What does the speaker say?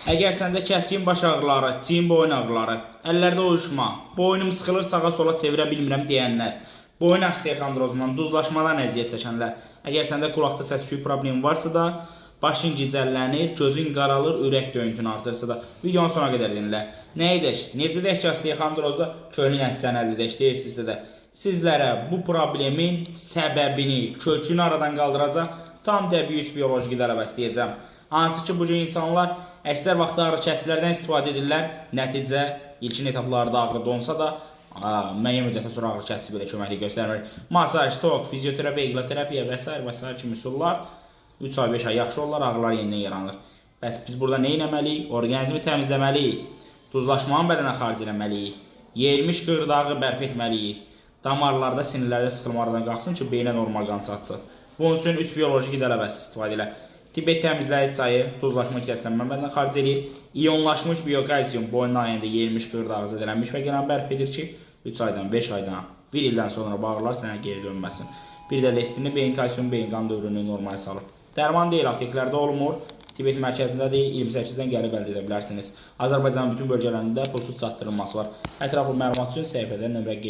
Əgər səndə kəskin baş ağrıları, çiyin boyun ağrıları, əllərdə uyuşma, boynum sıxılır, sağa sola çevirə bilmirəm deyənlər, boyun osteoxondrozundan, duzlaşmadan əziyyət çəkənlər, əgər səndə qulaqda səs-küy problemi varsa da, başın gicəllənir, gözün qaralır, ürək döyüntün artırsa da, videonun sona qədər dinlə. Nə edək? Necə deyək ki, osteoxondrozda köklü nəticəni əldə edək deyirsinizsə də, sizlərə bu problemin səbəbini, kökünü aradan qaldıracaq tam təbii üç bioloji qida əlavəsi deyəcəm. Hansı ki, bu cür insanlar əksər vaxt ağrı kəsicilərdən istifadə edirlər. Nəticə ilkin etaplarda ağrı donsa da, müəyyən müddətdən sonra ağrı kəsici belə köməklik göstərmir. Masaj, tok, fizioterapiya, iqloterapiya və s. və s. kimi üsullar 3 ay, 5 ay yaxşı olurlar, ağrılar yenidən yaranır. Bəs biz burada nə etməliyik? Orqanizmi təmizləməliyik. Duzlaşmanı bədənə xaric eləməliyik. Yerilmiş qırdağı bərpa etməliyik. Damarlarda, sinirlərdə sıxılma aradan qalxsın ki, beyinə normal qan çatsın. Bunun üçün 3 bioloji qida əlavəsi istifadə elə. Tibet təmizləyici çayı duzlaşma kəsilən mənbədən xaric eləyir. İyonlaşmış biokalsium boyun nahiyəndə yerilmiş qırdağı zədələnmiş və qenan bərpa edir ki, 3 aydan, 5 aydan, 1 ildən sonra bu ağrılar sənə geri dönməsin. Bir də lestini beyin kalsium, beyin qan dövrünü normala salır. Dərman deyil, apteklərdə olmur. Tibet mərkəzindədir, 28-dən gəlib əldə edə bilərsiniz. Azərbaycanın bütün bölgələrində pulsuz çatdırılması var. Ətraflı məlumat üçün səhifədə nömrə qeyd.